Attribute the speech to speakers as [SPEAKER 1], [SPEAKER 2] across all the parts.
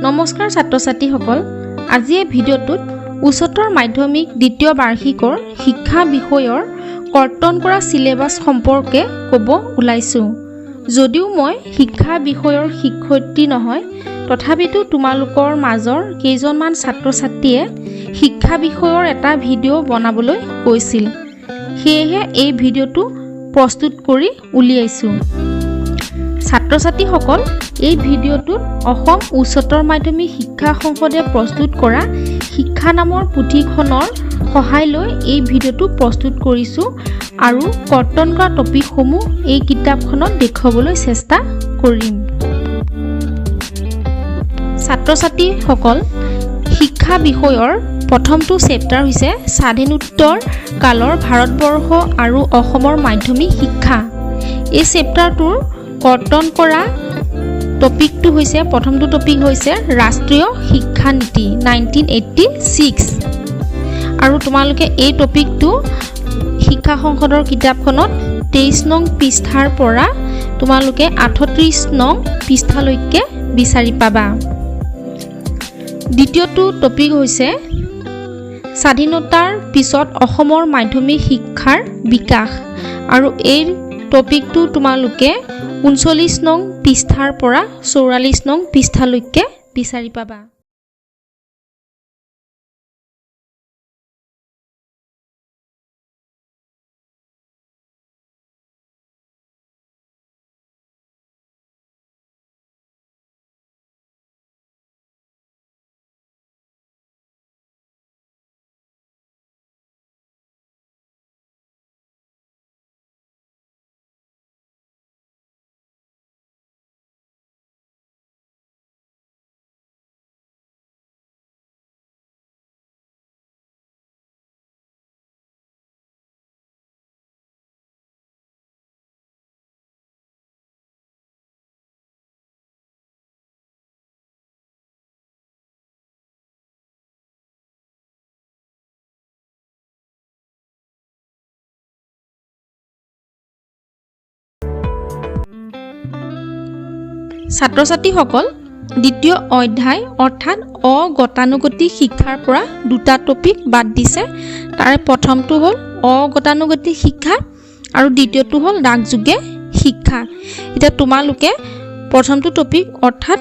[SPEAKER 1] নমস্কাৰ ছাত্ৰ-ছাত্ৰীসকল, আজি এই ভিডিঅ'টোত উচ্চতৰ মাধ্যমিক দ্বিতীয় বাৰ্ষিকৰ শিক্ষা বিষয়ৰ কৰ্তন কৰা চিলেবাছ সম্পৰ্কে ক'ব ওলাইছোঁ। যদিও মই শিক্ষা বিষয়ৰ শিক্ষয়িত্ৰী নহয়, তথাপিতো তোমালোকৰ মাজৰ কেইজনমান ছাত্ৰ-ছাত্ৰীয়ে শিক্ষা বিষয়ৰ এটা ভিডিঅ' বনাবলৈ কৈছিল, সেয়েহে এই ভিডিঅ'টো প্ৰস্তুত কৰি উলিয়াইছোঁ। ছাত্ৰ-ছাত্ৰীসকল, এই ভিডিঅ'টোত অসম উচ্চতৰ মাধ্যমিক শিক্ষা সংসদে প্ৰস্তুত কৰা শিক্ষা নামৰ পুথিখনৰ সহায় লৈ এই ভিডিঅ'টো প্ৰস্তুত কৰিছোঁ আৰু কৰ্তন কৰা টপিকসমূহ এই কিতাপখনত দেখুৱাবলৈ চেষ্টা কৰিম। ছাত্ৰ-ছাত্ৰীসকল, শিক্ষা বিষয়ৰ প্ৰথমটো চেপ্টাৰ হৈছে স্বাধীনোত্তৰ কালৰ ভাৰতবৰ্ষ আৰু অসমৰ মাধ্যমিক শিক্ষা। এই চেপ্টাৰটোৰ কৰ্তন কৰা টপিকটো হৈছে, প্ৰথমটো টপিক হৈছে ৰাষ্ট্ৰীয় শিক্ষানীতি 1986। আৰু তোমালোকে এই টপিকটো শিক্ষা সংসদৰ কিতাপখনত 23 নং পৃষ্ঠাৰ পৰা তোমালোকে 38 নং পৃষ্ঠালৈকে বিচাৰি পাবা। দ্বিতীয়টো টপিক হৈছে স্বাধীনতাৰ পিছত অসমৰ মাধ্যমিক শিক্ষাৰ বিকাশ আৰু এই টপিকটো তোমালোকে 39 নং পৃষ্ঠাৰ পৰা 44 নং পৃষ্ঠালৈকে বিচাৰি পাবা। ছাত্ৰ-ছাত্ৰীসকল, দ্বিতীয় অধ্যায় অৰ্থাৎ অগতানুগতিক শিক্ষাৰ পৰা দুটা টপিক বাদ দিছে। তাৰে প্ৰথমটো হ'ল অগতানুগতিক শিক্ষা আৰু দ্বিতীয়টো হ'ল ডাকযোগে শিক্ষা। এতিয়া তোমালোকে প্ৰথমটো টপিক অৰ্থাৎ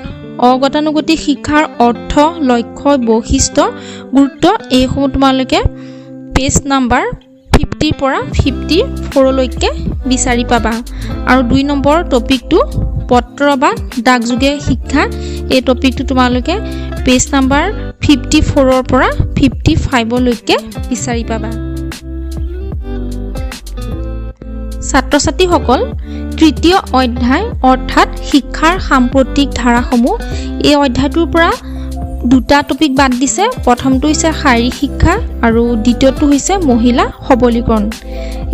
[SPEAKER 1] অগতানুগতিক শিক্ষাৰ অৰ্থ, লক্ষ্য, বৈশিষ্ট্য, গুৰুত্ব এইসমূহ তোমালোকে পেজ নাম্বাৰ 50ৰ পৰা 54লৈকে বিচাৰি পাবা। আৰু 2 নম্বৰ টপিকটো পত্ৰ বা ডাকযোগে শিক্ষা, এই টপিকটো তোমালোকে পেজ নাম্বাৰ 54ৰ পৰা 55লৈকে বিচাৰি পাবা। ছাত্ৰ-ছাত্ৰীসকল, তৃতীয় অধ্যায় অৰ্থাৎ শিক্ষাৰ সাম্প্ৰতিক ধাৰাসমূহ, এই অধ্যায়টোৰ পৰা দুটা টপিক বাদ দিছে। প্ৰথমটো হৈছে শাৰীৰিক শিক্ষা আৰু দ্বিতীয়টো হৈছে মহিলা সবলীকৰণ।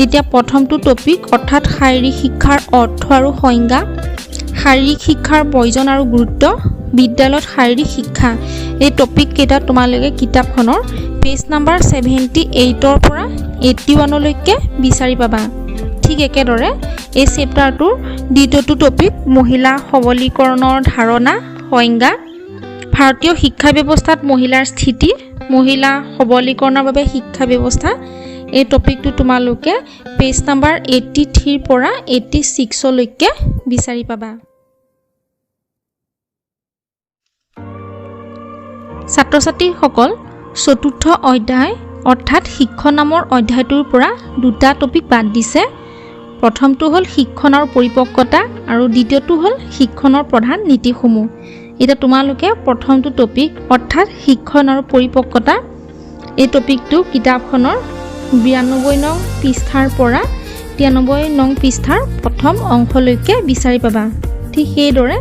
[SPEAKER 1] এতিয়া প্ৰথমটো টপিক অৰ্থাৎ শাৰীৰিক শিক্ষাৰ অৰ্থ আৰু সংজ্ঞা, শাৰীৰিক শিক্ষাৰ প্ৰয়োজন আৰু গুৰুত্ব, বিদ্যালয়ত শাৰীৰিক শিক্ষা, এই টপিক কেইটা তোমালোকে কিতাপখনৰ পেজ নাম্বাৰ 78ৰ পৰা 81লৈকে বিচাৰি পাবা। ঠিক একেদৰে এই চেপ্টাৰটোৰ দ্বিতীয়টো টপিক মহিলা সবলীকৰণৰ ধাৰণা, সংজ্ঞা, ভাৰতীয় শিক্ষা ব্যৱস্থাত মহিলাৰ স্থিতি, মহিলা সবলীকৰণৰ বাবে শিক্ষা ব্যৱস্থা, এই টপিকটো তোমালোকে পেজ নাম্বাৰ 83ৰ পৰা 86লৈকে বিচাৰি পাবা। ছাত্ৰ-ছাত্ৰীসকল, চতুৰ্থ অধ্যায় অৰ্থাৎ শিক্ষণ নামৰ অধ্যায়টোৰ পৰা দুটা টপিক বাদ দিছে। প্ৰথমটো হ'ল শিক্ষণ আৰু পৰিপক্কতা আৰু দ্বিতীয়টো হ'ল শিক্ষণৰ প্ৰধান নীতিসমূহ। এতিয়া তোমালোকে প্ৰথমটো টপিক অৰ্থাৎ শিক্ষণ আৰু পৰিপক্কতা এই টপিকটো কিতাপখনৰ 92 নং পৃষ্ঠাৰ পৰা 93 নং পৃষ্ঠাৰ প্ৰথম অংশলৈকে বিচাৰি পাবা। ঠিক সেইদৰে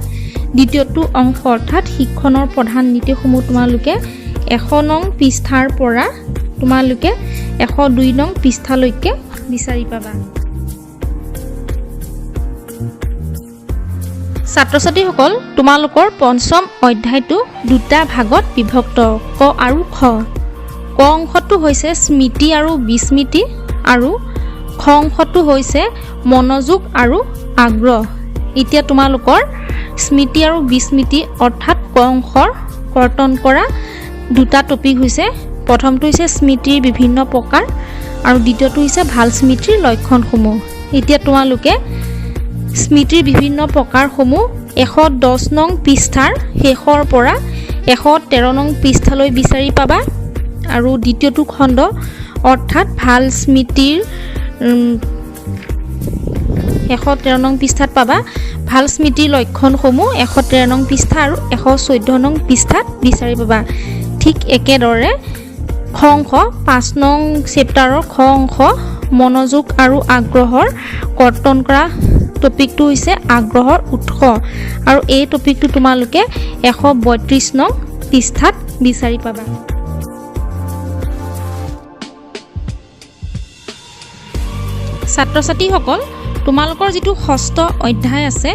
[SPEAKER 1] দ্বিতীয়টো অংশ অৰ্থাৎ শিক্ষণৰ প্ৰধান নীতিসমূহ তোমালোকে 100 নং পৃষ্ঠাৰ পৰা তোমালোকে 102 নং পৃষ্ঠালৈকে বিচাৰি পাবা। ছাত্ৰ-ছাত্ৰীসকল, তোমালোকৰ পঞ্চম অধ্যায়টো দুটা ভাগত বিভক্ত, ক আৰু খ। ক অংশটো হৈছে স্মৃতি আৰু বিস্মৃতি আৰু খ অংশটো হৈছে মনোযোগ আৰু আগ্ৰহ। এতিয়া তোমালোকৰ স্মৃতি আৰু বিস্মৃতি অৰ্থাৎ ক অংশৰ কৰ্তন কৰা দুটা টপিক হৈছে, প্ৰথমটো হৈছে স্মৃতিৰ বিভিন্ন প্ৰকাৰ আৰু দ্বিতীয়টো হৈছে ভাল স্মৃতিৰ লক্ষণসমূহ। এতিয়া তোমালোকে স্মৃতিৰ বিভিন্ন প্ৰকাৰসমূহ 110 নং পৃষ্ঠাৰ শেষৰ পৰা 113 নং পৃষ্ঠালৈ বিচাৰি পাবা আৰু দ্বিতীয়টো খণ্ড অৰ্থাৎ ভাল স্মৃতিৰ 113 নং পৃষ্ঠাত পাবা। ভাল স্মৃতিৰ লক্ষণসমূহ 113 নং পৃষ্ঠা আৰু 114 নং পৃষ্ঠাত বিচাৰি পাবা। ঠিক একেদৰে খ অংশ, 5 নং চেপ্টাৰৰ খ অংশ মনোযোগ আৰু আগ্ৰহৰ কৰ্তন কৰা টপিকটো হৈছে আগ্ৰহৰ উৎস আৰু এই টপিকটো তোমালোকে 132 নং পৃষ্ঠাত বিচাৰি পাবা। ছাত্ৰ ছাত্ৰীসকল, তোমালোকৰ যিটো ষষ্ঠ অধ্যায় আছে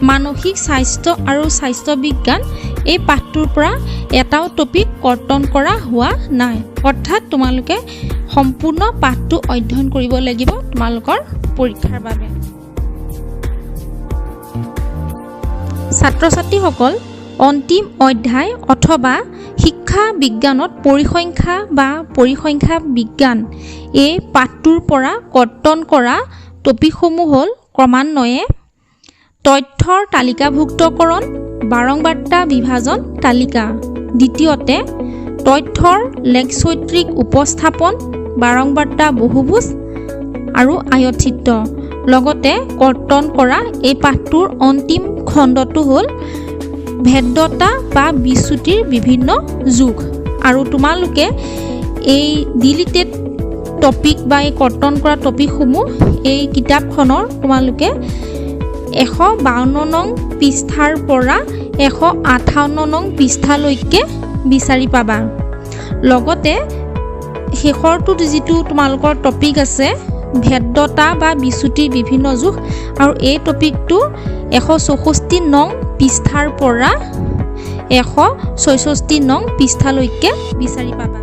[SPEAKER 1] মানসিক স্বাস্থ্য আৰু স্বাস্থ্য বিজ্ঞান, এই পাঠটোৰ পৰা এটাও টপিক কৰ্তন কৰা হোৱা নাই, অৰ্থাৎ তোমালোকে সম্পূৰ্ণ পাঠটো অধ্যয়ন কৰিব লাগিব তোমালোকৰ পৰীক্ষাৰ বাবে। ছাত্ৰ ছাত্ৰীসকল, অন্তিম অধ্যায় অথবা শিক্ষা বিজ্ঞানত পৰিসংখ্যা বা পৰিসংখ্যা বিজ্ঞান, এই পাঠটোৰ পৰা কৰ্তন কৰা টপিকসমূহ হ'ল ক্ৰমান্বয়ে তথ্যৰ তালিকাভুক্তকৰণ, বাৰংবাৰ্তা বিভাজন তালিকা, দ্বিতীয়তে তথ্যৰ লেখচিত্ৰিক উপস্থাপন, বাৰংবাৰ্তা বহুভুজ আৰু আয়তচিত্ৰ। লগতে কৰ্তন কৰা এই পাঠটোৰ অন্তিম খণ্ডটো হ'ল ভেদ্যতা বা বিচ্যুতিৰ বিভিন্ন যুগ। আৰু তোমালোকে এই ডিলিটেড টপিক বা এই কৰ্তন কৰা টপিকসমূহ এই কিতাপখনৰ তোমালোকে 152 নং পৃষ্ঠাৰ পৰা 158 নং পৃষ্ঠালৈকে বিচাৰি পাবা। লগতে শেষৰটোত যিটো তোমালোকৰ টপিক আছে ভেদ্যতা বা বিচ্যুতিৰ বিভিন্ন জোখ, আৰু এই টপিকটো 164 নং পৃষ্ঠাৰ পৰা 166 নং পৃষ্ঠালৈকে বিচাৰি পাবা।